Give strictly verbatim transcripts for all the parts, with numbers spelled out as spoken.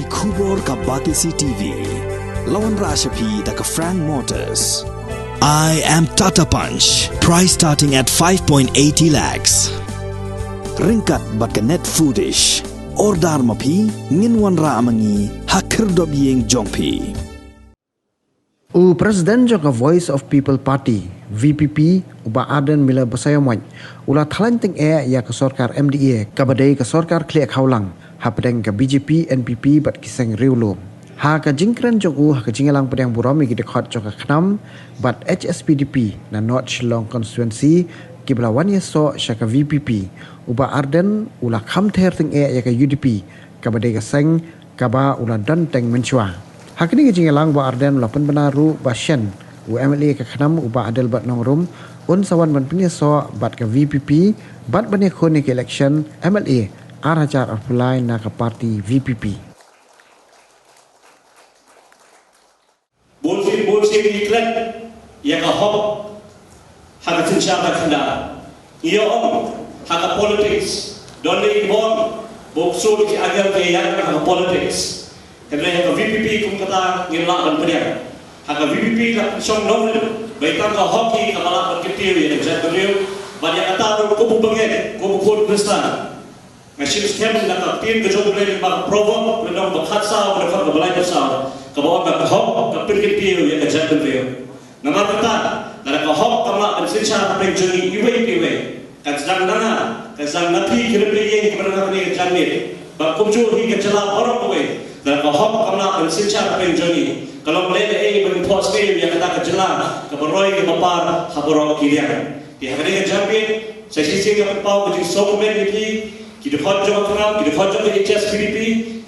Khubor ka Batesi T V. La wanrah sha phi da ka Frank Motors. I am Tata Punch. Price starting at five point eighty lakhs. Ryngkat bad ka Net Foodish. Order ma phi, ngin wanrah ma ngi ha khyrdop ïing jong phi. U President jong ka Voice of People Party, V P P, u Bah Ardent Miller Basaiawmoit, u la thalan tyngeh ïa ka sorkar M D A, kaba dei ka sorkar khlieh khawlang, hapdeng ka B J P, N P P bad ki seng riewlum. Ha ka jingkren jong u ha ka jingïalang pdiang burom ïa ki dkhot jong ka KHNAM bad H S P D P na North Shillong Constituency, kiba la wan ïasoh sha ka V P P, u Bah Ardent u la kham ther tyngeh ïa ka U D P, kaba dei ka seng kaba u la don teng mynshuwa. Ha kane ka jingïalang, Bah Ardent u la pynbna ruh ba shen u M L A ka KHNAM, u Bah Adelbert Nongrum, un sa wan ban pynïasoh bad ka V P P bad ban ïakhun ïa ka election M L A ar hajar arphew lai na ka party V P P. Bun sien bun sien ngi klet ïa ka hok ha ka synshar ka khyndaw. Ngi ïa ong ha ka politics, don ne ki bun, bok sur ki angel ki ïa ha ka politics. Hynrei ha ka V P P kum kata ngim lah ban pdiang. Ha ka V P P la shong nongrim ba ïa tang ka hok hi kaba lah ban kyntiew ïa ka jaitbynriew. Bad ïa kata ruh kum u bangeit, kum u khun Khristan, nga shim skhem na ka ktien ka jong U Blei lyngba ka Proverb, lynnong ba khatsaw, ka dkhot kaba laiphew saw, kaba ong ba ka hok ka pynkyntiew ïa ka jaitbynriew. Namar kata, lada ka hok kam lah ban synshar hapdeng jong ngi iwei pa iwei, kan sdang na nga, kan sdang na phi ki riewpyrshah kiba don ha kane ka janmiet, bad kumjuh hi ka jylla baroh kawei. Lada ka hok kam lah ban synshar hapdeng jong ngi, ka long lehnohei ban pynphohsngew ïa kata ka jylla kaba roi kaba par ha baroh ki liang. Te ha kane ka janmiet, sa shisien nga pynpaw ka jingsngewkmen ïa phi, ki dkhot jong ka KHNAM, ki dkhot jong ka H S P D P,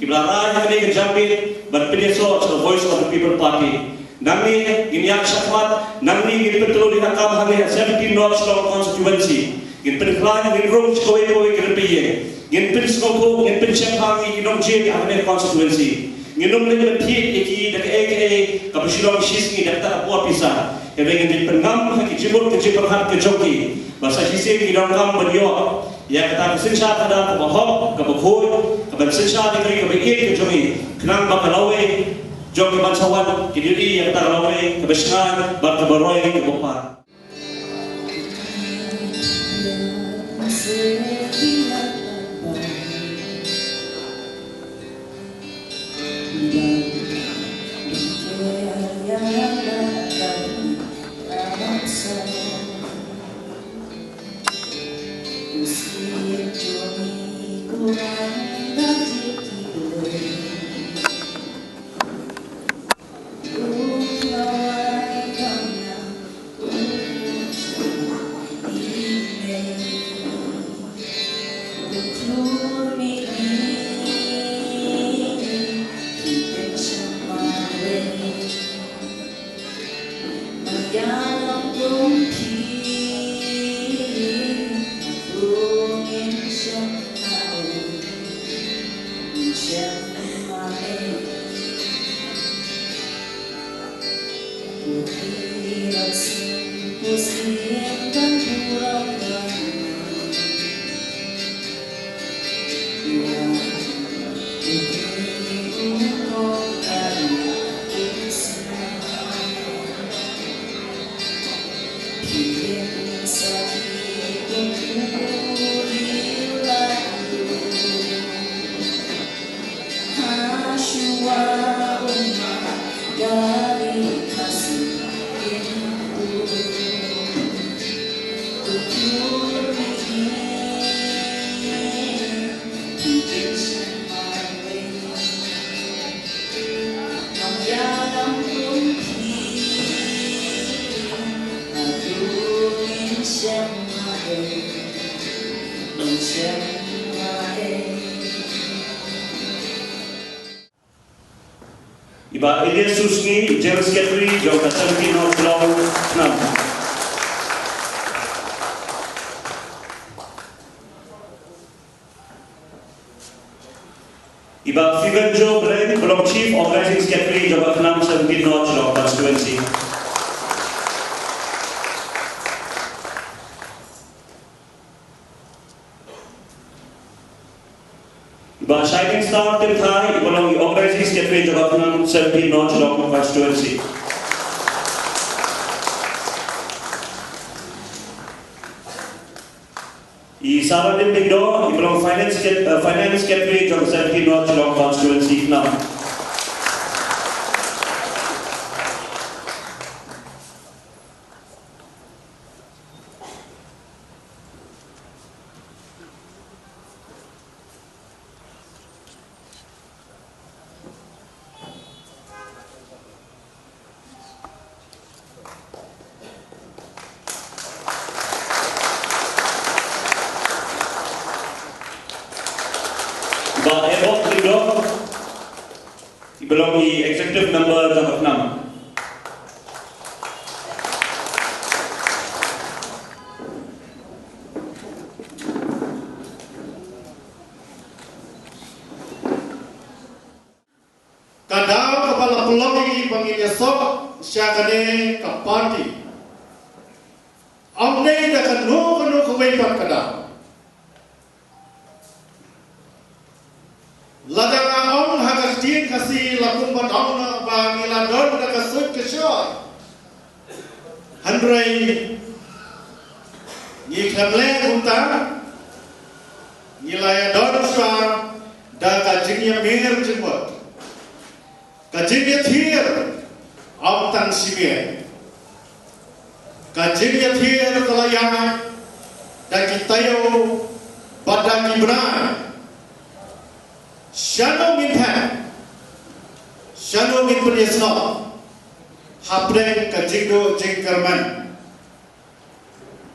kiba la rai ha kane ka janmiet ban pynïasoh sha ka Voice of the People Party. Nangne ngin ïaid shakhmat, nangne ngin pyntlot ïa ka kam hangne ha seventeen North Shillong Constituency. Ngin pynkhlaiñ, ngin rung sha kawei kawei ka rympei ïing. Ngin pynsngewthuh, ngin pynshemphang ïa ki nongjied ha kane ka constituency. Ngin ym leit ban thied ïa ki da kaei kaei kaba shu long shisngi da kata ka por pisa. Hynrei ngin leit pynngam ha ki jingmut ka jingpyrkhat ka jong ki. Ba sa shisien ki donkam ban ïoh ïa kata ka synshar khadar kaba hok, kaba khuid, kaban synshar ïa ka ri kaba ïeit ka jong ngi. Khnang ba ka lawei jong ki ban sa wan kin ïohi ïa kata ka lawei kaba shngaiñ bad kaba roi kaba par. I Bah Elias Susni, General Secretary jong ka Tangki North Long KHNAM. I Bah Fivenjo Breng, ba long Chief Organizing Secretary jong ka KHNAM seventeen North Shillong Constituency. I Bah Shining Star Tynthai, ba long i Organizing Jong ka Pnang seventeen North Shillong constituency. I Saradin Lyngdoh, i ba long finance, Sec- uh, finance secretary jong seventeen North Shillong constituency Pnang. Bah Eboh Lyngdoh, i ba long i executive member jong ka Pnang. Ka daw kaba la pynlong ïa ngi ba ngin ïasoh sha kane ka party. Ym dei da kano kano kawei pat ka daw. Lada nga ong ha ka ktien Khasi la kumba ong na ba ngi la don da ka suk ka shor. Hynrei ngi khlem leh kumta, ngi la ïa don shuwa da ka jingïamir jingmut, ka jingïathir ym tang shi miet. Ka jingïathir ka la ïaid da ki taïew bad da ki bnai. Shano ngin thep, shano ngin pynïasnoh hapdeng ka jingduh jingkyrmen?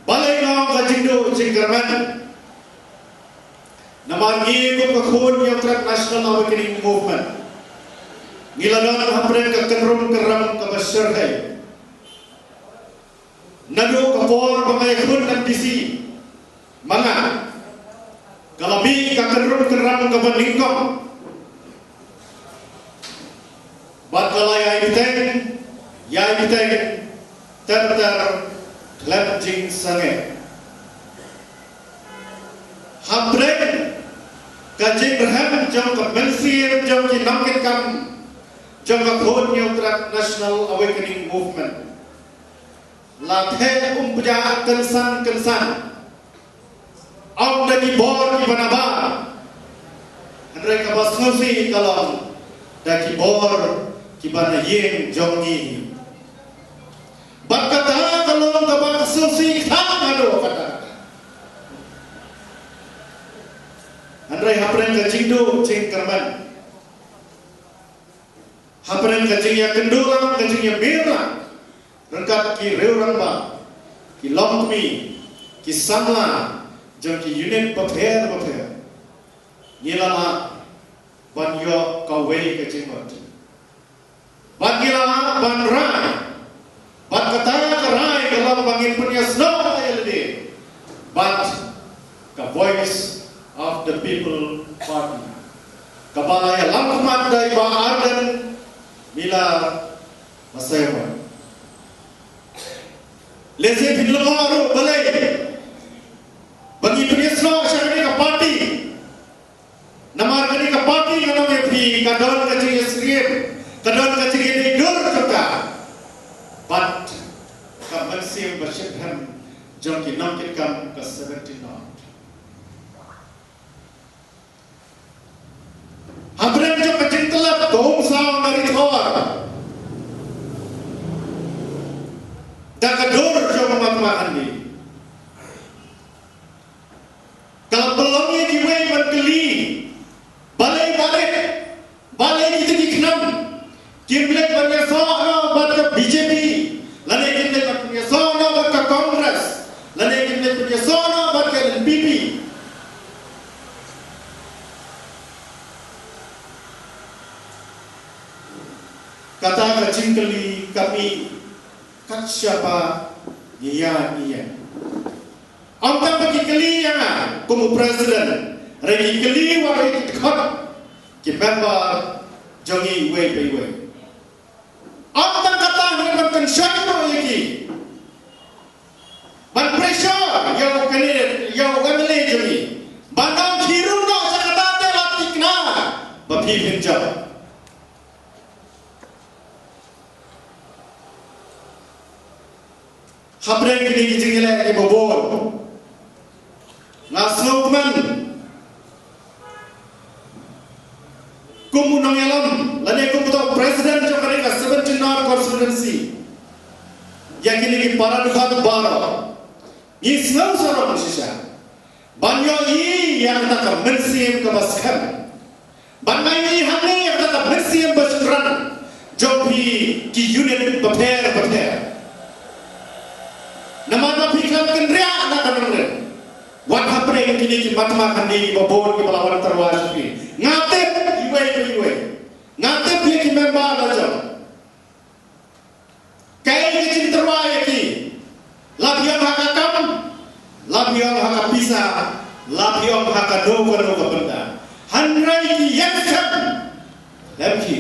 Balei nga ong ka jingduh jingkyrmen? Namar ngi kum ka Khun Ïew Trep National Awakening Movement, ngi la don hapdeng ka kynrum kynram kaba shyrkhei. Naduh ka por ba nga ïakhun M D C, ma nga ka la mih ka kynrum kynram kaba nyngkong. Bad ka la ïai bteng, ïai bteng, ter ter, khlem jingsangeh. Hapdeng ka jingrhem jong ka mynsiem jong ki nongkitkam jong ka Khun Ïew Trep National Awakening Movement, la theh umpjah kynsan kynsan. Ym da ki bor kiba nabar, hynrei kaba sngewsih ka long da ki bor kiba na ïing jong ngi. Bad kata ka long kaba sngewsih kata ka dei kata. Hynrei hapdeng ka jingduh jingkyrmen, hapdeng ka jingïakynduh lang, ka jingïamir lang ryngkat ki riew rangbah, ki longkmie, ki samla jong ki unit bapher bapher, ngi la lah ban ïoh kawei ka jingmut. Bad ngi la lah ban rai. Bad kata ka rai ka long ba ngin pynïasnoh ïa lade bad ka Voice of the People Party, kaba la ïalam khmat da i Bah Ardent Miller Basaiawmoit. Lehse phin lyngngoh ruh balei ba ngi pynïasnoh sha kane ka party. Namar kane ka party, ngan ong ïa phi, ka don ka jingïasyriem, ka don ka jingïadei dur jong ka bad ka mynsiem ba shitrhem jong ki nongkitkam ka seventeen North. Hapdeng jong ka jingtlot, ka umsaw na ri thor da ka dur jong u Mahatma Gandhi, ka la pynlong ïa kiwei ban kylli, balei barit, balei kita ki khnam kim leit ban ïasoh noh bad ka B J P, lane kim leit ban ïasoh noh bad ka Congress, lane kim leit ban ïasoh noh bad ka N P P. Kata ka jingkylli ka mih kat shaba ngi ïaid ngi ïeng. Ym tang ba ki kylli ïa nga kum u president, hynrei ki kylli wat ïa ki dkhot ki member jong ngi iwei pa iwei. Ym tang kata, hynrei ban pynshoi noh ïa ki, ban pressure ïa u candidate, ïa u M L A jong ngi, ban ong khie rung noh sha kata te la thikna ba phi phin jop. Hapdeng kine ki jingïaleh kiba bun, nga sngewkmen kum u nongïalam lane kum uta u president jong kane ka seventeen North Constituency, ïa kine ki para dkhot baroh, ngi sngewsarong shisha ban ïohi ïa kata ka mynsiem kaba skhem. Ban ïohi hangne ïa kata ka mynsiem ba shynrang jong phi ki unit bapher bapher. Namar ba phi khlem kynriah na ka nongrim. Wat hapdeng kine ki matma kane kiba bun kiba la wan tyrwa sha phi, nga tip iwei pa iwei. Nga tip ïa ki member la jong. Kaei ka jingtyrwa ïa ki? La phi ong ha ka kam, la phi ong ha ka pisa, la phi ong ha kano kano ka bynta. Hynrei ki ïeng skhem. Lem ki.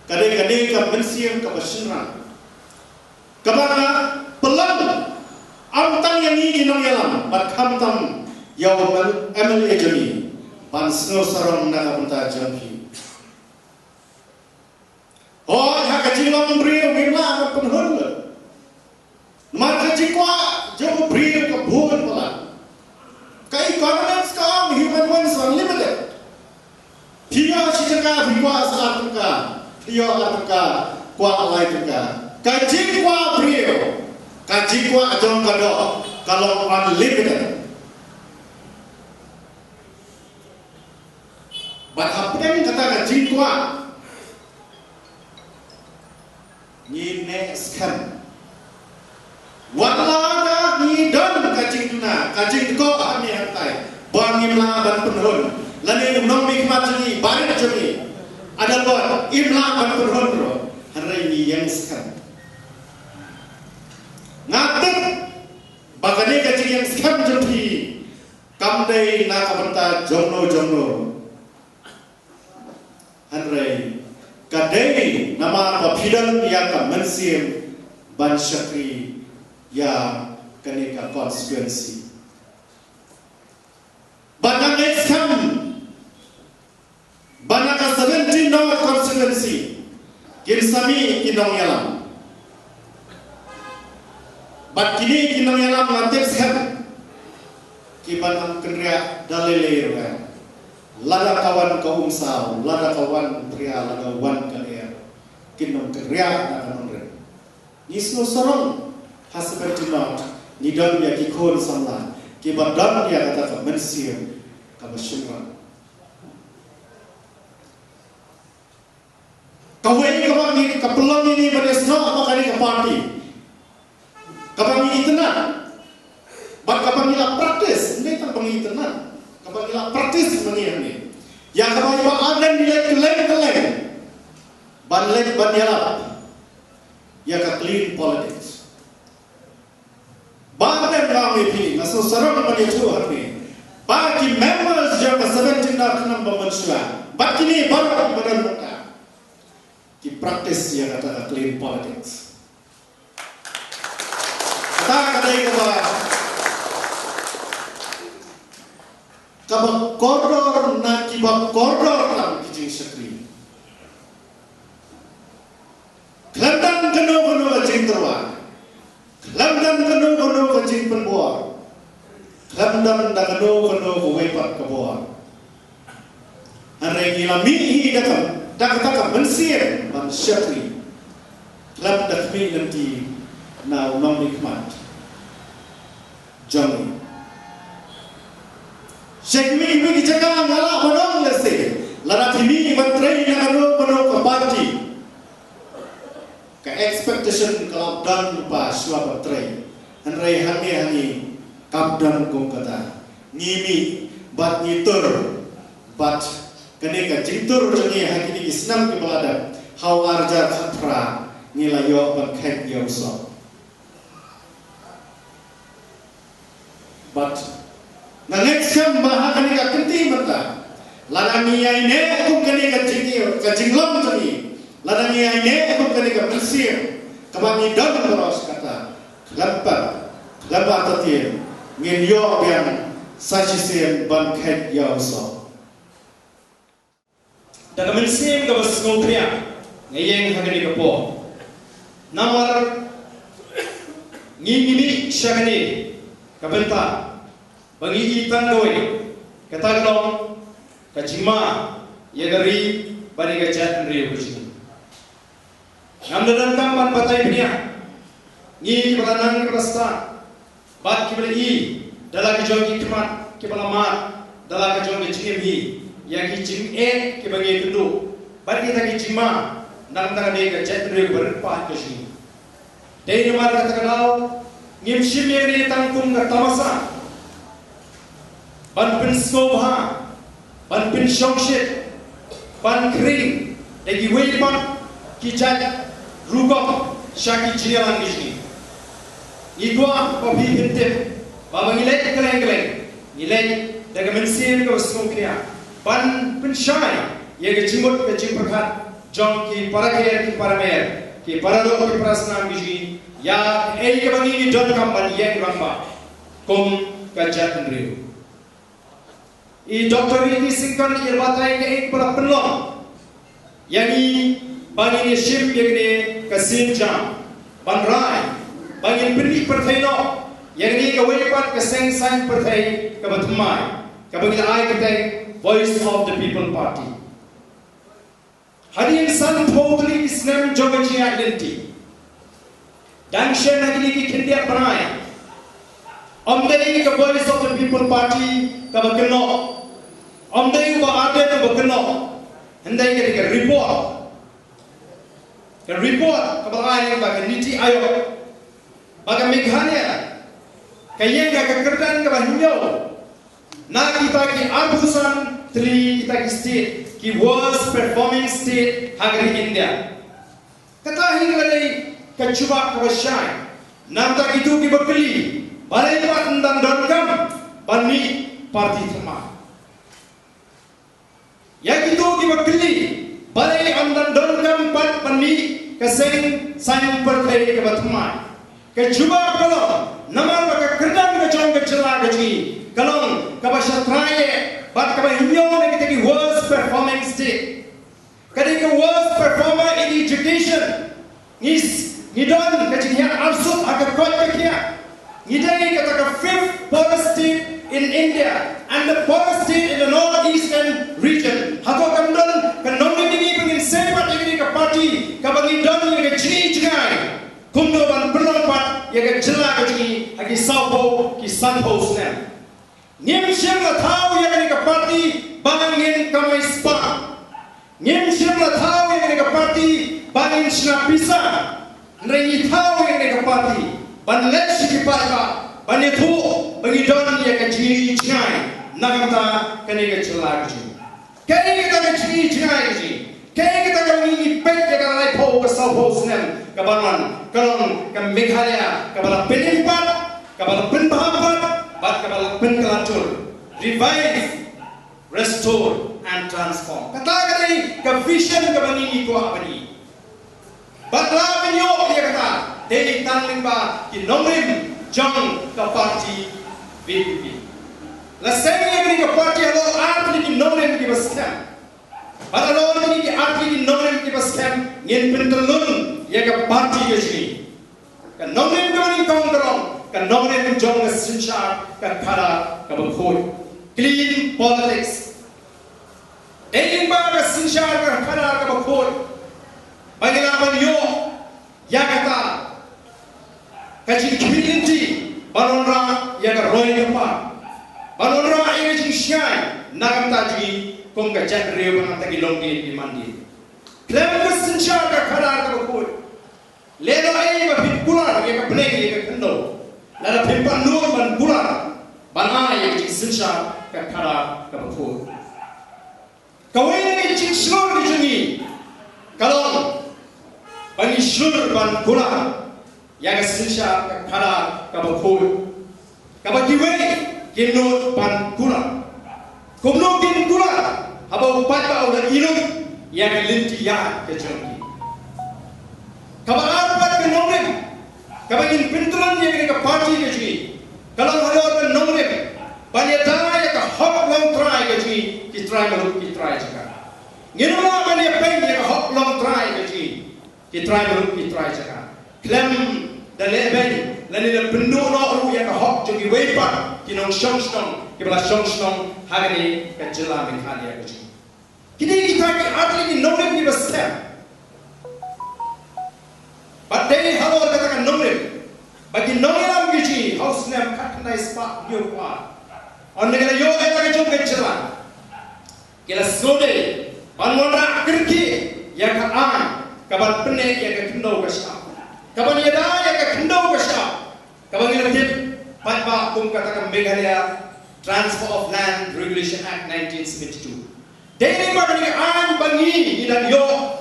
Ka dei, ka dei ka mynsiem kaba shynrang, kaba nga pynlong, ym tang ïa ngi ki nongïalam bad khamtam ïa u M L A jong ngi, ban sngewsarong na ka bynta jong phi. Hooid, ha ka jinglong briew ngim lah ban pynhun. Namar ka jingkwah jong u briew ka bun palat. Ka economics ka ong human wants are limited. Phi ïoh shi tyngka, phi kwah sa ar tyngka. Phi ïoh ar tyngka, kwah lai tyngka. Ka jingkwah briew, ka jingkwah jong ka doh, ka long unlimited. Bad hapdeng kata ka jingkwah, ngi neh skhem. Wat la da ngi don ka jingduna, ka jingdkoh hangne hangtai, ba ngim lah ban pynhun, lane u nongmihkhmat jong ngi, barit jong ngi, Adelbert, im lah ban pynhun ruh, hynrei ngi ïeng skhem. Nga tip ba kane ka jingïeng skhem jong phi kam dei na ka bynta jongno jongno. Hynrei ka dei namar ba phi don ïa ka mynsiem ban shakri ïa kane ka constituency. Bad nga ngeit skhem ba na ka seventeen North Constituency kin sa mih ki nongïalam. Bad kine ki nongïalam nga tip skhem ki ban ym kynriah da lei lei ruh. Lada ka wan ka umsaw, lada ka wan pria, lada wan ka lyer, kin ym kynriah na ka nongrim. Ngi sngewsarong ha seventeen North, ngi don ïa ki khun samla kiba don ïa kata ka mynsiem kaba shynrang. Kawei kaba ngi, ka pynlong ïa ngi ban ïasnoh ba kane ka party, kaba ngi itynnad bad kaba ngi la practice, ym dei tang ba ngi itynnad, kaba ngi la practice ma ngi hangne. Ïa kaba i Bah Ardent i leit kylleng kylleng ban leit ban ïalap ïa ka clean politics. Ba dang nga ong ïa phi, nga sngewsarong ban ïathuh hangne ba ki members jong ka seventeen North khnang ba mynshuwa, bad kine baroh kiba don mynta, ki practice ïa kata ka clean politics. Kata ka dei kaba, kaba kordor na kiba kordor tam ki jingshakri. Khlem don kano kano ka jingtyrwa, khlem don kano kano ka jingpynbor, khlem don da kano kano kawei pat ka bor. Hynrei ngi la mih hi da ka, da kata ka mynsiem ban shakri, khlem da khmih lynti na u nongmihkhmat jong ngi. Sha kiwei kiwei ki jaka nga lah ban ong lehse, lada phi mih ban trei na kano kano ka party, ka expectation ka la don lypa shuwa ban trei. Hynrei hangne ha ngi kam don kum kata. Ngi mih bad ngi tur, bad kane ka jingtur jong ngi ha kine ki snem kiba la dep, ha u ar hajar khatphra ngi la ïoh ban kheit ïa u soh. Bad nga ngeit skhem ba ha kane ka kynti mynta, lada ngi ïaineh kum kane ka jing, ka jinglong jong ngi, lada ngi ïaineh kum kane ka mynsiem kaba ngi don baroh shi katta, khlem pat, khlem artatien, ngin ïoh biang sa shisien ban kheit ïa u soh. Da ka mynsiem kaba sngewkhia nga ïeng ha kane ka por. Namar Ngi ngi mih sha kane ka bynta ba ngi i tang kawei, kata ka long ka jingma ïa ka ri bad ïa ka jaitbynriew ka jong ngi. Ngam da donkam ban batai bniah, ngi kiba la nang kiba la stad bad kiba la i da la ki jong ki khmat, kiba la mad da la ka jong ka jingim hi ïa ki jingeh kiba ngi kynduh bad kita ki jingma na ka bynta ka jaitbynriew kaba rit paid ka jong ngi. Dei namar kata ka daw ngim shim ïa kane tang kum ka tamasa ban pynsngewbha, ban pynshongshit, ban khring da kiwei pat ki jait rukom sha ki jingïalang ki jong ngi. Ngi kwah ba phi phin tip ba, ba ngi leit kylleng kylleng, ngi leit da ka mynsiem kaba sngewkhia ban pynshai ïa ka jingmut ka jingpyrkhat jong ki para kynthei, ki para mer, ki para doh, ki para snam ki jong ngi ïa kaei kaba ngi ngi donkam ban ïeng rangbah kum ka jaitbynriew. I Doctor Ricky Syngkon i la batai kaei kaba la pynlong ïa ngi ba ngin ïashim ïa kane ka sienjam ban rai ba ngin pynmih pyrthei noh ïa kane kawei pat ka seng saiñ pyrthei kaba thymmai, kaba ngi la ai kyrteng Voice of the People Party. Hadien sanphew tylli ki snem jong ka jingïaid lynti, dang shen ha kine ki khyndiat bnai, ym dei ka Voice of the People Party kaba kynnoh, ym dei u Bah Ardent uba kynnoh, hynrei ka dei ka report. Ka report kaba la ai lyngba ka NITI Aayog ba ka Meghalaya ka ïeng ha ka kyrdan kaba hynñiew na kita ki arphew san tylli kita ki state, ki worst performing state ha ka ri India. Kata hi ka la dei ka jubab kaba shai na ka bynta kito kiba kylli balei pat ym dang donkam ban mih party thymmai. Ïa kito kiba kylli balei ym dang donkam pat ban mih ka seng saiñ pyrthei kaba thymmai, ka jubab ka long namar ba ka kyrdan ka jong ka jylla ka jong ngi ka long kaba sha trai eh bad kaba hynñiew na kita ki worst performing state. Ka dei ka worst performer in education. Ngi s-, ngi don ka jinghiar arsut ha ka koit ka khiah. Ngi dei kata ka fifth poorest state in India and the poorest state in the northeastern region. Hato kam don ka nongrim ïa ngi ba ngin seng pat ïa kane ka party kaba ngi don ïa ka jingi jingai, kumno ban pynlong pat ïa ka jylla ka jong ngi ha ki sawphew ki sanphew snem? Ngim shym la thaw ïa kane ka party ba ngin kamai spah. Ngim shym la thaw ïa kane ka party ba ngin shna pisa. Hynrei ngi thaw ïa kane ka party ban leit sha ki paidbah ban ïathuh ba ngi don ïa ka jingi jingai na ka bynta kane ka jylla ka jong ngi. Kaei kata ka jingi jingai ka jong ngi? Kaei kata kaba ngi ngi peit ïa ka laiphew ka sawphew snem kaba la wan? Ka long ka Meghalaya kaba la pynim pat, kaba la pynbha pat bad kaba la pynkylla jur. Revive, restore and transform. Kata ka dei ka vision kaba ngi ngi kwah ban i. Bad la ban ïoh ïa kata dei tang lyngba ki nongrim jong ka party VPP. La seng ïa kane ka party halor ar tylli ki nongrim kiba skhem. Bad halor kine ki ar tylli ki nongrim kiba skhem ngin pyntylun ïa ka party ka jong ngi. Ka nongrim kaba nyngkong ka long ka nongrim jong ka synshar ka khadar kaba khuid, clean politics. Dei lyngba ka synshar ka khadar kaba khuid ba ngi lah ban ïoh ïa kata ka jingkhmih lynti ban wanrah ïa ka roi ka par, ban wanrah ïa ka jingshngaiñ na ka bynta jong ngi kum ka jaitbynriew bad na ka bynta ki longdien ki mandien. Khlem ka synshar ka khadar kaba khuid, lehnohei ba phin kular ïa ka bneng ïa ka khyndew, lada phim pat nud ban kular ban ai ïa ka jingsynshar ka khadar kaba khuid. Kawei na ki jingshlur ki jong ngi ka long ba ngi shlur ban kular ïa ka synshar ka khadar kaba khuid, kaba kiwei kim nud ban kular. Kumno kin kular haba u paidbah u la i lut ïa ka lynti ïaid ka jong ki? Kaba ar pat ka nongrim kaba ngin pyntylun ïa kane ka party ka jong ngi ka long halor ka nongrim ban ïada ïa ka hok longtrai ka jong ngi ki trai muluk ki trai jaka. Ngim lah ban ïapeiñ ïa ka hok longtrai ka jong ngi ki trai muluk ki trai jaka khlem da lehbeiñ Lane la pynduh noh ruh ïa ka hok jong kiwei pat ki nongshong shnong kiba la shong shnong ha kane ka jylla Meghalaya ka jong ngi. Kine kita ki artylli ki nongrim kiba skhem. Bad dei halor kata ka nongrim ba ki nongïalam ki jong ngi ha u snem khatkhyndai spah hynñiew phew ar, ynda ki la ïoh ïa la ka jong ka jylla, ki la sngewdei ban wanrah kyrkieh ïa ka aiñ kaban pynneh ïa ka khyndew ka shyiap, kaban ïada ïa ka khyndew ka shyiap, kaba ngi la tip paidbah kum kata ka Meghalaya Transfer of Land Regulation Act nineteen seventy-two. Dei lyngba kane ka aiñ ba ngi ngi dang ïoh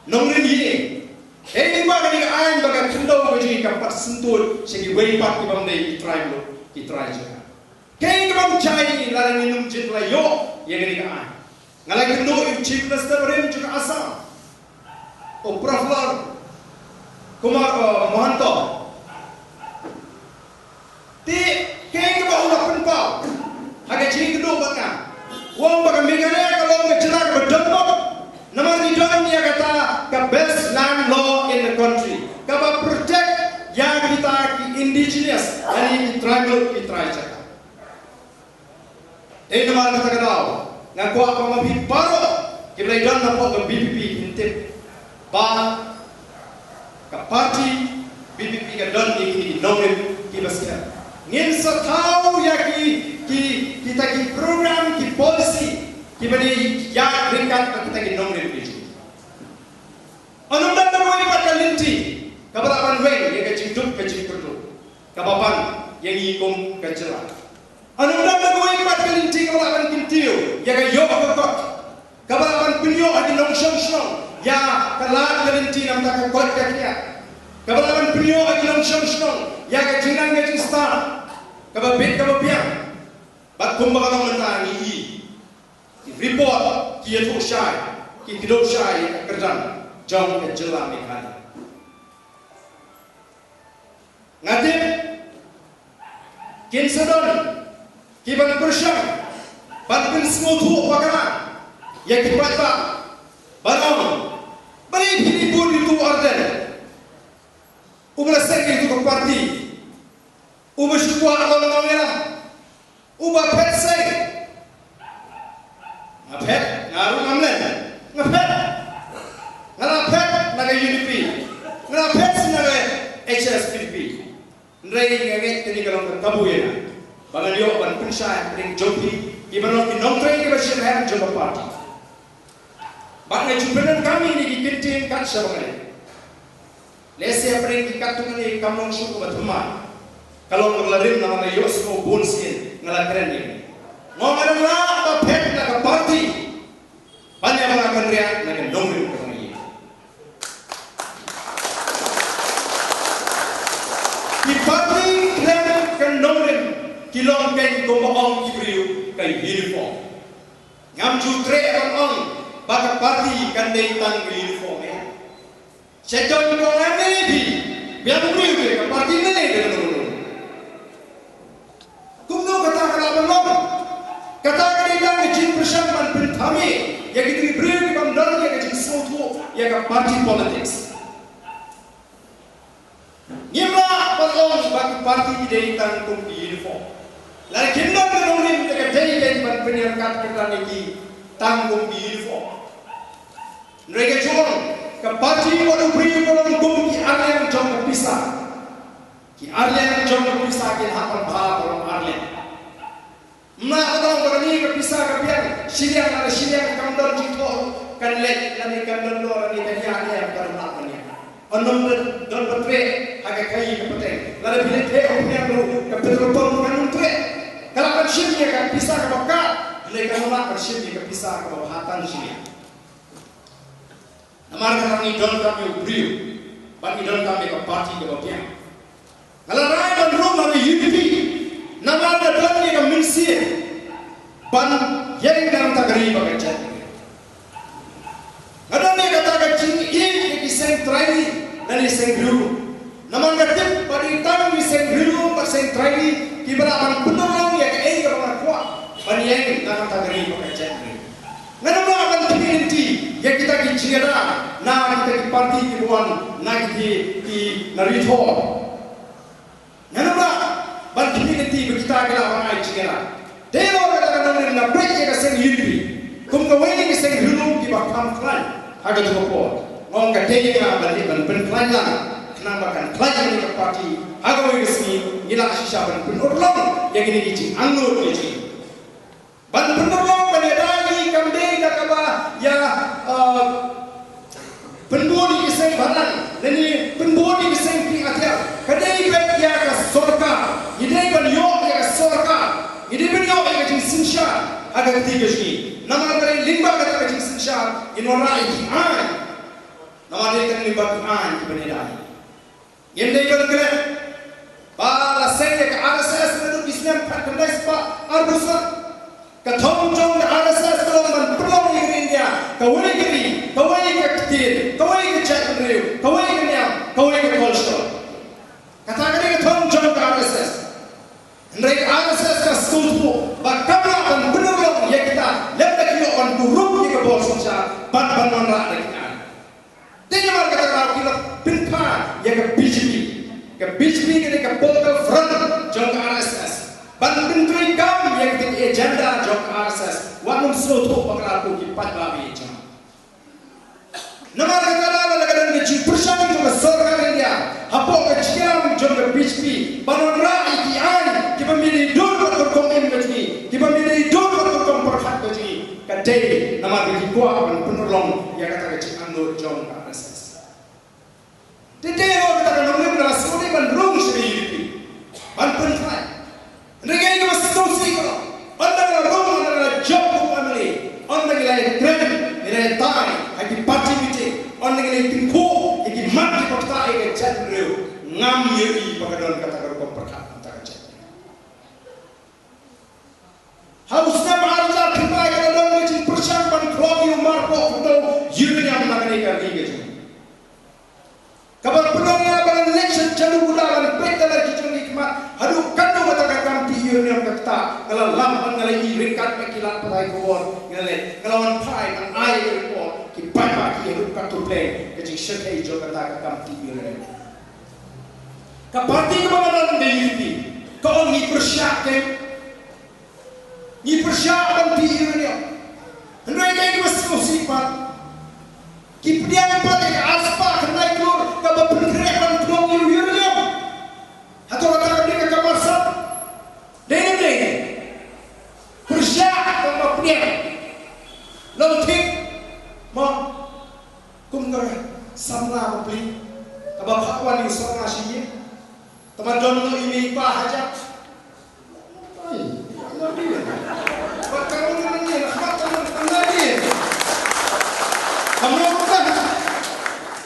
nongrim ïing. Dei lyngba kane ka aiñ ba ka khyndew ka jong ngi kam pat syntud sha kiwei pat ki bym dei ki trai muluk, ki trai jaka. Kaei ka bym jai ngi lada ngim jin la ïoh ïa kane ka aiñ? Nga la ïakynduh ïa u Chief Minister barim jong ka Assam, u Praful Kumar, uh, Mahanta. Te kaei kaba u la pynpaw ha ka jingïakynduh bad nga, u ong ba ka Meghalaya ka long ka jylla kaba donbok namar ngi don ïa kata ka best land law in the country kaba protect ïa kita ki indigenous lane ki tribal, ki trai jaka. Dei namar kata ka daw nga kwah ba ma phi baroh kiba la don hapoh ka V P P kin tip ba ka party V P P ka don ïa kine ki nongrim kiba skhem. Ngin sa thaw ïa ki, ki, kita ki program, ki policy kiba dei ïa ryngkat bad kita ki nongrim ki jong ngi. Yn ym don da kawei pat ka lynti kaba lah ban weng ïa ka jingduk ka jingkyrduh kaba ban ïa ngi kum ka jylla. Yn ym don da kawei pat ka lynti kaba lah ban kyntiew ïa ka ïoh ka kot, kaba lah ban pynïoh ha ki nongshong shnong ïa ka lad ka lynti na bynta ka koit ka khiah, kaba lah ban pynïoh ha ki nongshong shnong ïa ka jingnang ka jingstad kaba bit kaba biang. Bad kumba ka long mynta ngi i ki report ki ïathuh shai, ki kdew shai ïa ka kyrdan jong ka jylla Meghalaya. Nga tip kin sa don kiban pyrshang ban pynsngewthuh bakla ïa ki paidbah ban ong, balei phi bud ïa uto u Ardent uba la seng ïa kito ki party, uba shu kwah long nongïalam, uba phet seng. Nga phet, nga ruh ngam len. Nga phet. Nga la phet na ka U D P. Nga la phet na ka H S P D P. Hynrei nga ngeit kane ka long ka kabu ïa nga ba ngan ïoh ban pynshai hapdeng jong phi kiba long ki nongtrei kiba shyrkhei jong ka party. Bad nga ju pyndonkam ïa kine ki kyntien kat shaba nga leh. Lehse hapdeng ki katto katne kam long shuh kaba thymmai. Ka long kaba la rim namar nga ïohsngew bun sien, nga la kren ïa kane. Nga ong nga dang lah ban phet na ka party ban ïa ba nga kynriah na ka nongrim kaba nga ïeit. Ki party khlem ka nongrim ki long kein kumba ong ki briew ka uniform. Ngam ju treh ban ong ba ka party kan dei tang ka uniform eh. Sha jon ko ngam ne phi, biang briew te ka party ne ne ka nongrim. Kumno kata ka lah ban long? Kata ka dei tang ka jingpyrshang ban pynthame ïa ki briew ki bym don ïa ka jingsngewthuh ïa ka party politics. Ngim lah ban ong ba ki party ki dei tang kum ki uniform. Lada kim don ka nongrim te ka dei ka ban pynïaid kat ka plan ïa ki tang kum ki uniform. Hynrei ka jong ka party wat u briew ka long kum ki arliang jong ka pisa. Ki arliang jong ka pisa ki hap ban bha ka long arliang. Ym lah ban ong ba kane ka pisa ka biang shiliang lane shiliang kam don jingthoh kan leit lane kan don dor lane kan ïa ne kan lah ban ïa. Ym don don ba treh ha ka khaii ka pateng. Lada phi leit theh u pynïaid ruh ka petrol pump kan ym treh. Ka lah ban shim ïa ka pisa kaba kah, hynrei kan ym lah ban shim ïa ka pisa kaba bha tang shiliang. Namar kata ngi donkam ïa u briew bad ngi donkam ïa ka party kaba biang. Nga la rai ban rung ha ka U D P namar nga don ïa ka mynsiem ban ïeng na ka bynta ka ri bad ka jaitbynriew. Nga don ïa kata ka jingïeit ïa ki seng trai ri lane seng riewlum. Namar nga tip ba dei tang ki seng riewlum bad seng trai ri kiba lah ban pynlong ïa kaei kaba nga kwah ban ïeng na ka bynta ka ri bad ka jaitbynriew. Ngan ym lah ban pynlynti ïa kita ki jingïada na kita ki party kiba wan na kita ki na Ri Thor. Ngan ym lah ban khmih lynti ba kita ki lah ban ai jingïarap. Te halor kata ka nongrim nga peit ïa ka seng U D P kum kawei na ki seng riewlum kiba kham khlaiñ ha kato ka por. Nga ong ka dei ïa nga ban leit ban pynkhlaiñ lang khnang ba kan khlaiñ ïa ka party ha kawei ka sngi. Ngi lah shisha ban pynurlong ïa kine ki jingangnud ki jong ngi. Ban pynurlong ban ïada ïa ngi kam dei da kaba ïa, uh, pynbun ïa ki seng bhalang lane pynbun ïa ki seng pynïaid atiar. Ka dei beit ïa ka sorkar. Ngi dei ban ïoh ïa ka sorkar. Ngi dei ban ïoh ïa ka jingsynshar ha ka kti ka jong ngi. Namar balei? Lyngba kata ka jingsynshar ngin wanrah ïa ki aiñ. Namar dei tang lyngba ki aiñ kiban ïada ïa ngi. Ngim dei ban klet ba la seng ïa ka R S S naduh ki snem khatkhyndai spah arphew san. Ka thong jong ka R S S ka long ban pynlong ïa ka ri India kawei ka ri, kawei ka ktien, kawei ka jaitbynriew, kawei ka niam, kawei ka culture. Kata ka dei ka thong jong ka R S S. Hynrei ka R S S ka sngewthuh ba kam lah ban pynurlong ïa kita lymda ki ïoh ban burom ïa ka bor synshar bad ban wanrah da ki aiñ. Te namar kata ka daw ki la pynphai ïa ka B J P. Ka B J P ka dei ka political front jong ka R S S ban pyntreikam ïa ka agenda jong ka R S S. Wat nym sngewthuh ba ka la ku ki paidbah ba ïeit jong. Namar kata ka daw la ka don ka jingpyrshang jong ka sorkar India hapoh ka jingïalam jong ka B J P ban wanrah ïa ki aiñ kiba mih dei dur bad ka rukom im ka jong ngi, kiba mih dei dur bad ka rukom pyrkhat ka jong ngi. Ka dei namar ba ki kwah ban pynurlong ïa kata ka jingangnud jong ka R S S. Te te ïa kata ka nongrim nga la sngewdei ban rung sha ka U D P ban pynkhlaiñ. Hynrei kaei kaba sngewsih ka long, ynda nga la rung, ynda nga la jop kum M L A, ynda ngi la ïakren, ngi la ïatai ha ki party meeting, ynda ngi la ïatyngkhuh ïa ki mat kiba ktah ïa ka jaitbynriew, ngam ïohi ba ka don kata ka rukom pyrkhat, kata ka jait. Ha u snem ar hajar khyndai ka la don ka jingpyrshang ban khlong ïa u marpoh khyndew uranium na kane ka ri ka jong ngi. Kaba pynlong ïa nga ba ngan leit sha Jaluguda ban peit da la ki jong ki khmat haduh katno kata ka kam tih uranium ka ktah. Nga la lap bad nga la ïohi ryngkat bad ki lad pathai khubor. Nga la leit, nga la wan phai ban ai ïa ka report, ki paidbah ki ïa ruh katto pdeng ka jingshyrkhei jong kata ka kam tih uranium. Ka party kaba nga don ka U D P ka ong ngi pyrshah, keiñ. Ngi pyrshah ban tih uranium. Hynrei kaei kaba sngewsih pat, ki pdiang pat ïa ka arspah khyndai klur kaba pynkhreh ban khlong ïa u uranium. Hato kata ka dei ka kamar sap? Dei ne em dei? Pyrshah kaba pdiang. Long thik mo. Kum ka samla bapli kaba phah wan ïa u samla sha ïing. Tangba don noh i mei i pa hajan. Ai, ïa, ïa, ïa. Ba ka long ka long ïa, na khmat ka long ka long ïa. Ka long ka.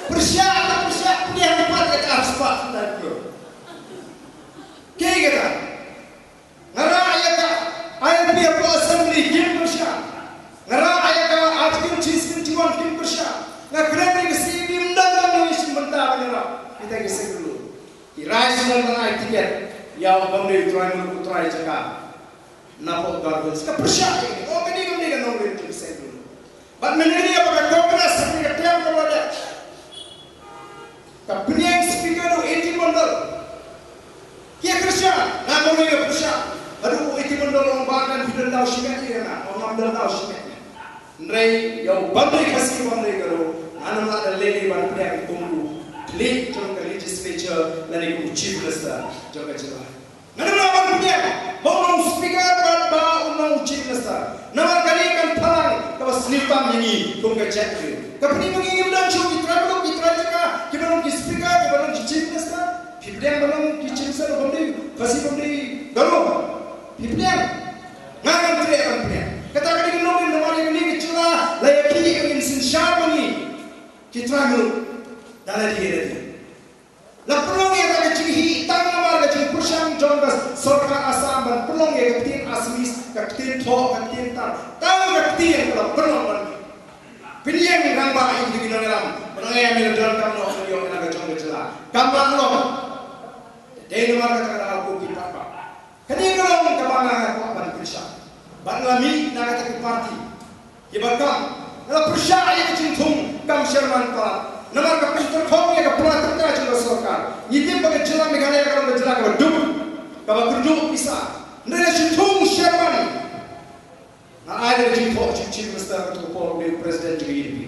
Pyrshah, pyrshah, pyrshah, pyrshah, pyrshah, pyrshah. Ki kata. Nga rah ïa ka I L P hapoh Assembly, kim pyrshah. Nga rah ïa ka Article three seventy-one, kim pyrshah. Nga kren ïa ka C A B, ym don, ym don, ym don shisha bynta ba nga rah. Kita ki seng riewlum. Ki rai shisha ban ai tiket ïa u bym dei u trai muluk, u trai jaka. Napoh Garo Hills. Ka pyrshah ïa ki. Oh, kane kam dei ka nongrim jong ki seng riewlum. Bad mynne ka dei ba ka Congress ha kane ka term kaba la dep, ka pynïeng speaker da u A T Mondal. Ki ïa pyrshah, nga kawei nga pyrshah. Haduh u A T Mondal u ong ba kan phi don daw shimet ïa nga, ong ngam don daw shimet ïa nga. Hynrei ïa u bym dei Khasi bym dei Garo, ngan ym lah da lei lei ban pynïeng kum u khlieh jong ka legislature lane kum u chief minister jong ka jylla. Ngan ym lah ban pynïeng ba un long u speaker bad ba un long u chief minister. Namar kane kan phalang kaba sniew tam ïa ngi kum ka jaitbynriew. Ka pyni ba ngi ngim don shuh ki trai muluk, ki trai jaka, kiba long ki speaker, kiba long ki chief minister. Phi pdiang ba long ki chief minister bym dei Khasi bym dei Garo? Phi pdiang? Nga ngam treh ban pdiang. Kata ka dei ka nongrim namar ïa kane ka jylla la ïakhih ba ngin synshar ba ngi ki trai muluk. Da lade da lade. La pynlong ïa ka jingïakhih tang namar ka jingpyrshang jong ka sorkar Assam ban pynlong ïa ka ktien Assamese, ka ktien thoh, ka ktien tar, tang ka ktien ka la pynlong ban pynïeng rangbah ïa ki nongïalam. Ba nongïalam ïa la don kam noh ïa ka jong ka jylla. Kam lah noh. Dei namar kata ka daw ko ki paidbah. Kane ka long kaba nga nga kwah ban pyrshah. Bad nga la mih na kata ka party. Kiba kam, nga la pyrshah ïa ka jingthung kam chairman palat. Namar ka pynthikna ïa ka pla ka jong ka sorkar. Ngi tip ba ka jylla Meghalaya ka long ka jylla kaba duk. kaba kyrduh pisa. Hynrei la shu thung Sherman. Nga ai da ka jingthoh jong u Chief Minister, ka tu por u dei u President jong ka U D P.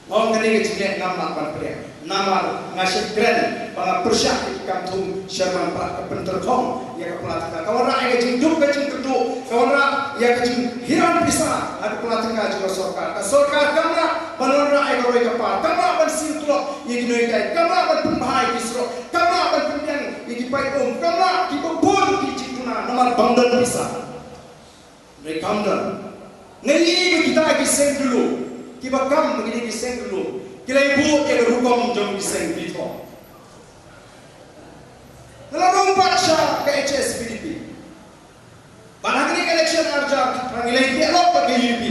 Nga ong kane ka jingeh ngam lah ban pdiang. Namar nga shait kren ba nga pyrshah ïa ki kam thung Sherman Pratt ka pyntyngkhong ïa ka pla tyngka. Ka wanrah ïa ka jingduk ka jingkyrduh, ka wanrah ïa ka jinghiar pisa ha ka pla tyngka jong ka sorkar. Ka sorkar kam lah ban wanrah ïa ka roi ka par, kam lah ban siew tulop ïa ki nonghikai, kam lah ban pynbha ïa ki surok, kam lah ban pynbiang ïa ki paip um, kam lah kiba bun ki jingduna namar bym don pisa. Hynrei kam don. Nga ïohi ba kita ki seng dulum, kiba kam ba kine ki seng dulum, ki la ïabud ïa ka rukom jong ki seng bithoh. Nga la rung pat sha ka H S P D P. Bad ha kane ka election ar hajar khatar ngi la ïateh lok bad ka U D P.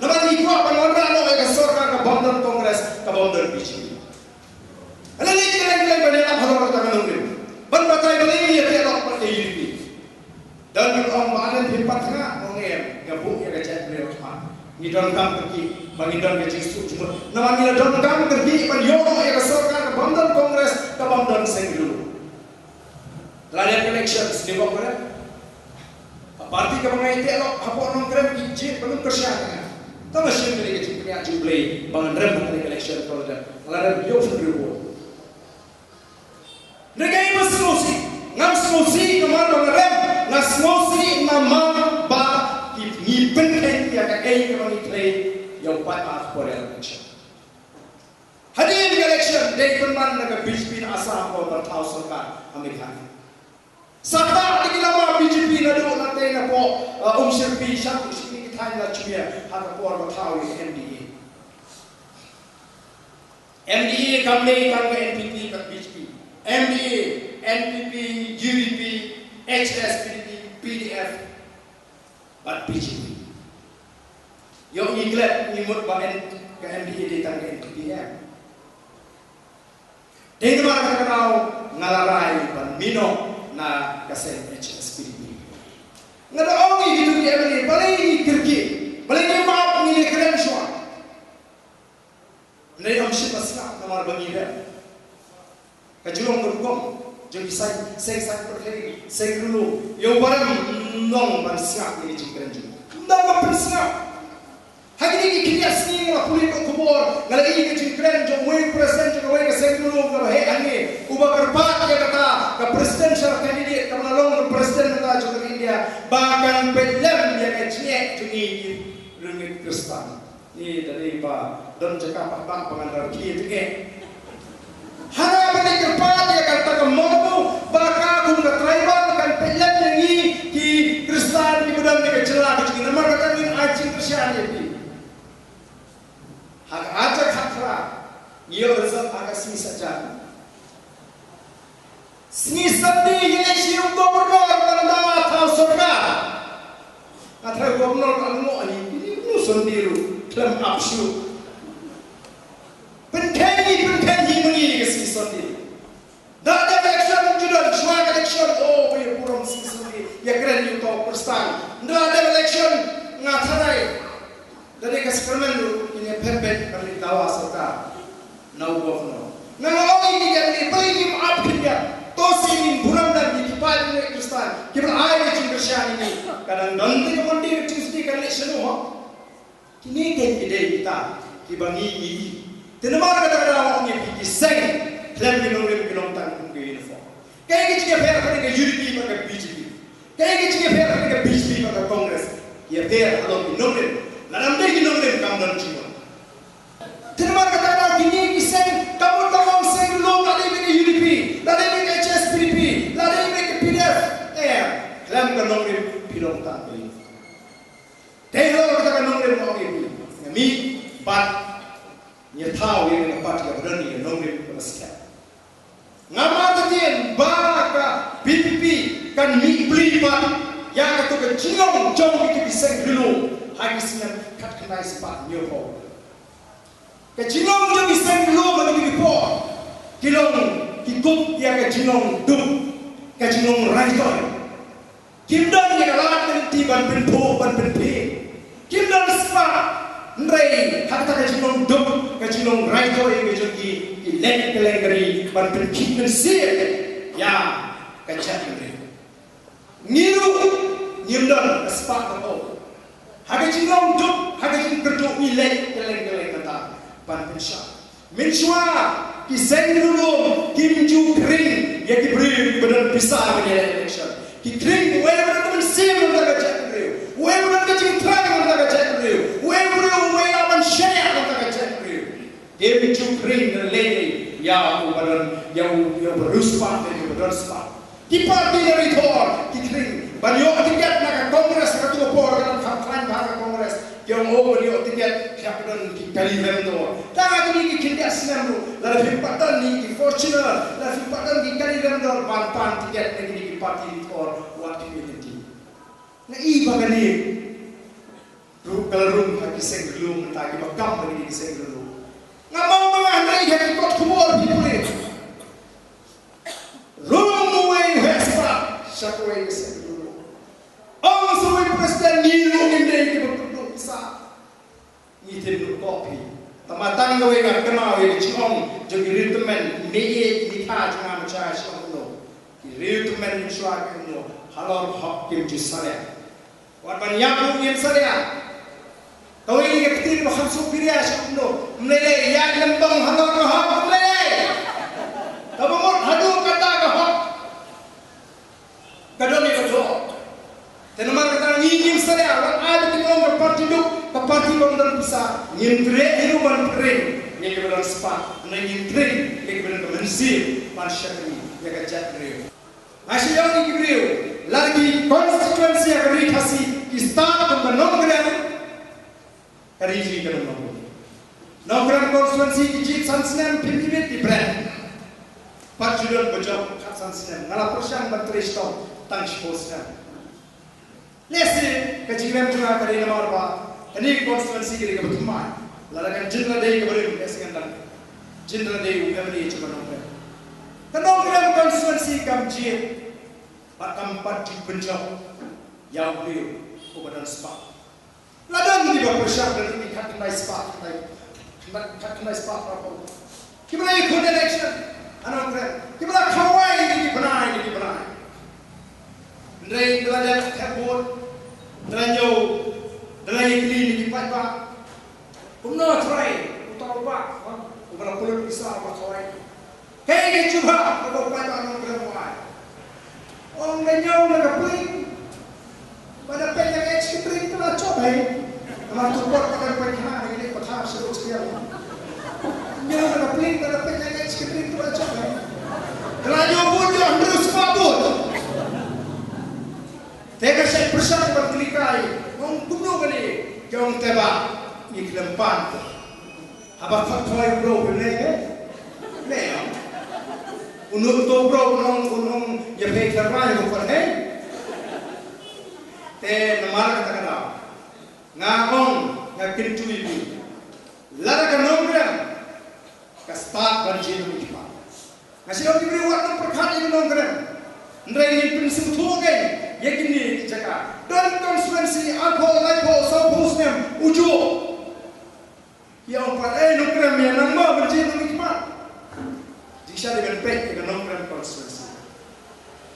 Namar ngi kwah ban wanrah noh ïa ka sorkar kaba ym don Congress, kaba ym don B J P. Nga la leit kylleng kylleng ban ïalap halor kata ka nongrim ban batai balei ngi ïateh lok bad ka U D P. Don kiba ong ba aden phim pat thnga, nga ong em, nga buh ïa ka jaitbynriew khmat. Ngi donkam kyrkieh ba ngin don ka jingsuk jingmut. Namar ngi la donkam kyrkieh ban ïoh noh ïa ka sorkar kaba ym don Congress, kaba ym don seng dulum. La dep election sdang bok ba dep. Ka party kaba nga ïateh lok hapoh Nongkrem ki jied ba ngim kyrshan ïa nga. Tang ba shim kane ka jingpynïaid jong U Blei ba ngan rem ha kane ka election ka la dep. Nga la rem hynñiew phew hynriew vote. Hynrei kaei ba sngewsih, ngam sngewsih namar ba nga rem, nga sngewsih namar ba ki, ngi pynkheiñ ïa kaei kaba ngi khlei ïa u paidbah hapoh election. Hadien ka election dei pynban na ka B J P na Assam ban thaw sorkar ha Meghalaya. Sa tah da ki lama B J P naduh na tei na poh, uh, Umshyrpi sha ki thaiñ la Jowai ha ka por ba thaw ïa ka M D A. M D A kam dei tang ka N P P bad B J P. M D A, N P P, U D P, H S P D P, P D F bad B J P. Ïoh ngi klet ngi mut ba N, ka M D A dei tang ka N P P em. Dei namar kata ka daw nga la rai ban mih noh na ka seng H S P D P. Nga da ong ïa kito ki M L A balei ngi kyrkieh, balei ngi map, ngi leh kren shuwa. Hynrei ym shym la sngap namar ba ngi rem. Ka jinglong ka rukom jong ki seng, seng saiñ pyrthei, seng ri lum, ïa u ba rem ym long ban sngap ïa ka jingkren jong u. Ym dang ban pynsngap. Ha kine ki khyndiat sngi nga la pule ka khubor, nga la ïohi ka jingkren jong uwei u president jong kawei ka seng ri lum kaba heh hangne, uba kyrpad ïa kata ka presidential candidate kaba la long ka president mynta jong ka India ba kan peit lem ïa ka jingeh jong ngi ki riewngeit Khristan. Ni da dei ba don jaka pat ba ngan rah ki te. Hana ba dei kyrpad ïa kata ka mawbah ba ka kum ka tribal kan peit lem ïa ngi ki Khristan kiba don ha ka jylla ka jong ngi namar kata ngin ai jingkyrshan ïa phi. Ha ka arhajar khatphra ngi ïoh result ha ka sngi Saitjaiñ. Sngi Sunday ngi leit sha u Governor ban dawa thaw sorkar. Nga tharai u Governor ka ngi ong, "Kine kino Sunday ruh khlem ap shuh." Pynkheiñ hi, pynkheiñ hi ma ngi ka sngi Sunday. Da dep election ju don, shuwa ka election, oh, ba ïa burom sngi Sunday ïa kren ïa u thaw Khristan. Da dep election nga tharai Da dei ka sacrament ruh ngin ïa phet beit ban leit dawa sorkar na u governor. Nga nga ong ïa ki, ïa ki, balei ngim ap khyndiat? To sien ngin burom lem ïa ki paid bangeit Khristan kiba la ai ïa ka jingkyrshan ïa ngi. Ka dang don te ka Monday ka Tuesday kan leit shano ho? Kine ki dei kita kiba ngi ngi. Te namar kata ka daw nga ong ïa phi, ki seng khlem ki nongrim ki long tang kum ka uniform. Kaei ka jingïapher hapdeng ka U D P bad ka B J P? Kaei ka jingïapher hapdeng ka B J P bad ka Congress? Ïapher halor ki nongrim. Lada ym dei ki nongrim kam don jingmut. Te namar kata ka daw kine ki seng ka mut ka long seng lum, la dei bad ka U D P, la dei bad ka H S P D P, la dei bad ka P D F. Eh, khlem ka nongrim phi long tang ka uniform. Te halor kata ka nongrim nga ong ïa phi, nga mih bad ngi thaw ïa ka party kaba don ïa ka nongrim kaba skhem. Nga mad hadien ba ka V P P kan mih pli pat ïa kato ka jinglong jong kito ki seng ri lum ha ki snem khatkhyndai spah hynñiewphew. Ka jinglong jong ki seng ri lum ha kito ki por ki long ki kup ïa ka jinglong duk, ka jinglong raitoi. Kim don ïa ka lad ka lynti ban pynphuh ban pynphieng. Kim don spah. Hynrei ha kata ka jinglong duk, ka jinglong raitoi ka jong ki, ki leit kylleng ka ri ban pynkhih mynsiem ïa ka jaitbynriew. Ngi ruh ngim don ka spah ka phew. Ha ka jinglong duk, ha ka jingkyrduh ngi leit kylleng kylleng mynta ban pynshai. Mynshuwa ki seng riewlum kim ju khring ïa ki briew kiba don pisa ban ïaleh election. Ki khring uei uba don ka mynsiem na ka jaitbynriew, uei uba don ka jingthrang na ka jaitbynriew, uei u briew uba lah ban shaniah na ka jaitbynriew. Kim ju khring lei lei ïa uba don, ïa u, ïa uba riewspah, ïa uba don spah. Ki party na ri thor ki khring ban ïoh tiket na ka Congress, ka tu ka por ka dang kham khlaiñ bha ka Congress. Ki ong, oh, ban ïoh tiket phi hap ban don ki kali rem dor. Tang kine ki khyndiat snem ruh, lada phim pat don ki Fortuner, lada phim pat don ki kali rem dor ban pan tiket na kine ki party ri thor, wat ki ïa lynti. Nga i ba kane ruh ka la rung ha ki seng riewlum mynta, kiba kam ha kine ki seng riewlum. Nga mong ba nga hynrei ha ki kot khubor phi pule. Rung uwei u heh spah sha kawei ka seng riewlum. Ong sa uwei u president, ngi ruh ngim dei kiba kyrduh pisa. Ngi tim ruh ko phi. Tangba tang kawei nga kynmaw ïa ka jingong jong ki riew tymmen, i mei i mei ka jong nga mynshwa sha kumno. Ki riew tymmen mynshwa ki kumno. Halor hok kim ju salia. Wat ban ïap ruh ngin salia. Kawei ka kti ba kham suk biria sha kumno. Ym lei lei, ïaid lymbong halor ka hok, ym lei lei. Kaba mut haduh katta ka hok ka don ïa ka doh. Te namar kata ngi ngim salia, wat ai ba kin ong ka party duk, ka party bym don pisa. Ngim treh hi ruh ban treh ïa kiba don spah, ne ngim treh ïa kiba don ka mynsiem ban shakri ïa ka jaitbynriew. Nga shu ong ïa ki briew, lada ki constituency ha ka ri Khasi ki stad kum ka Nongkrem, ka ri jong ngi ka don Nongkrem. Nongkrem constituency ki jied san snem, phim ïa bit ki bret. Pat ju don ba jop khatsan snem. Nga la pyrshang ban trei shitom tang shiphew snem. Lehse ka jingrem jong nga ka dei namar ba kane ka constituency ka dei kaba thymmai. Lada kan jin la dei kaba rim, lehse ngan dang jin la dei u MLA jong ka Nongkrem. Ka Nongkrem constituency kam jied bad kam pat ju pynjop ïa u briew uba don spah. La don kiba pyrshah, la don ki khatkhyndai spah, khyndai, khyndai, khatkhyndai spah, para phew. Kiba la ïakhun election ha Nongkrem, kiba la khawai ïa ki bnai, ïa ki bnai. Hynrei da la dep thep vote, da la ñiew, da la ïakylli ïa ki paidbah. Kumno trai uta u bah, ha? Uba la pynlut pisa, uba la khawai. Kaei ka jubab kaba u paidbah Nongkrem u ai? Ong, da ñiew na ka pling ba da peit ïa ka ice cream, ka la jop hi. Namar tu por ka dang pynkhana ïa ka pathar sha Ruh Sbial. Ñiew na ka pling ba da peit ïa ka ice cream, ka la jop hi. Ka la ñiew bun, ñiew hynriew spah bun. Te ka shait pyrshang ban kylli kai, ong kumno kane, ki ong te bah ngi khlem pan. Haba khot thoi u bro phi leh, eh? Leh, eh? U nut to u bro, u nong, u nong, ïa phi khlem rai u khot, eh? Te namar kata ka daw nga ong, nga kyntu ïa phi. Lada ka Nongkrem ka stad ban jied u khmat. Nga shu ong ïa ki briew wat nym pyrkhat ïa ka Nongkrem. Hynrei ngin pynsngewthuh kein ïa kine ki jaka. Don constituency arphew, laiphew, sawphew snem u juh. Ïa ong pat, eh, Nongkrem ïa nang mo ban jied u khmat. Jingshisha dei ban peit ïa ka Nongkrem constituency.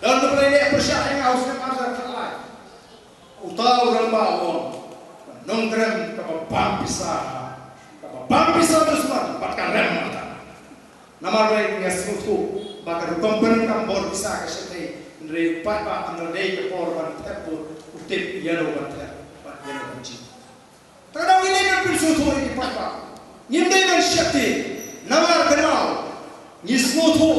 Don ba la leh pyrshah ïa nga ha u snem ar hajar khatlai. Uta u rangbah u ong, Nongkrem kaba bam pisa, kaba bam pisa dusman bad ka rem mata. Namar balei? Nga sngewthuh ba ka rukom pyndonkam bor pisa ka shyrkhei, hynrei pat ba kam da dei ka por ban thep vote, u tip ïano ban thep bad ïano ban jied. Te ka daw ngi dei ban pynsngewthuh ïa ki paidbah. Ngim dei ban sheptieng. Namar kynmaw, ngi sngewthuh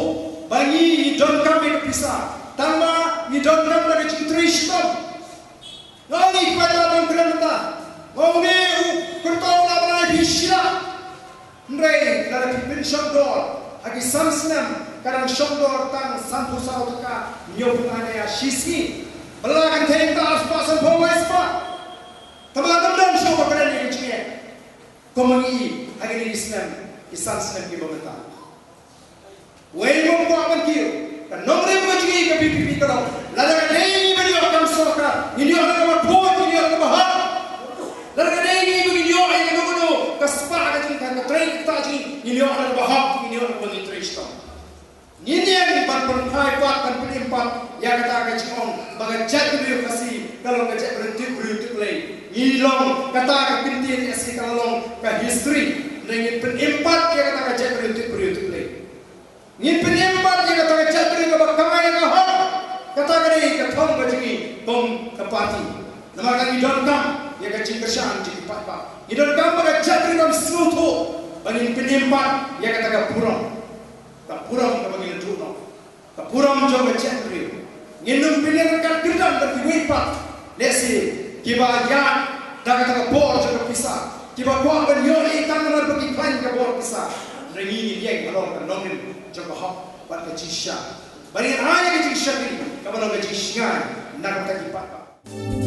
ba ngi, ngi donkam ïa ka pisa, tangba ngi donkam da ka jingtrei shitom. Nga ong ïa ki paidbah Nongkrem mynta, nga ong, une u kyrtong u la ban ai phi shi lak. Hynrei lada phi pynshongdor ha ki san snem, ka dang shongdor tang sanphew saw tyngka, hynñiewphew tyngka ïa shi sngi. Ba la kan thei mynta arspah, sanphew, waispah. Tangba ngam don shuh ba kren ïa ka jingeh. Kumba ngi i ha kine ki snem, ki san snem kiba mynta. Wei, ngam kwah ban kiew. Ka nongrim ka jong ngi ka VPP ka long, lada ka dei ngi ban ïoh kam sorkar, ngin ïoh na kaba khuid, ngin ïoh na kaba hok. Lada ka dei ngi ban ïoh ïa kano kano ka spah ka jong ngi, ka trei ka jong ngi, ngin ïoh na kaba hok, ngin ïoh na kaba ngi trei shitom. Ngin ïeng ban pynphai pat, ban pynim pat ïa kata ka jingong ba ka jaitbynriew Khasi ka long ka jaitbynriew tip briew tip Blei. Ngi long kata ka kyntien Khasi ka long ka history. Hynrei ngin pynim pat ïa kata ka jaitbynriew tip briew tip Blei. Ngin pynim pat ïa kata ka jaitbynriew kaba kynmaw ïa ka hok. Kata ka dei ka thong ka jong ngi kum ka party. Namar ka ngi donkam ïa ka jingkyrshan jong ki paidbah. Ngi donkam ba ka jaitbynriew kan sngewthuh ba ngin pynim pat ïa kata ka burom. Ka burom kaba ngi la duh noh. Ka burom jong ka jaitbynriew. Ngin ym pynlong ka kyrdan da kiwei pat. Lehse kiba ïaid da kata ka bor jong ka pisa, kiba kwah ban ïoh ïa i tang namar ba ki khlaiñ ka bor pisa. Hynrei ngi ngin ïeng halor ka nongrim jong ka hok bad ka jingshisha. Ba ngin ai ka jingshakri kaba long ka jingshngaiñ na ka bynta ki paidbah.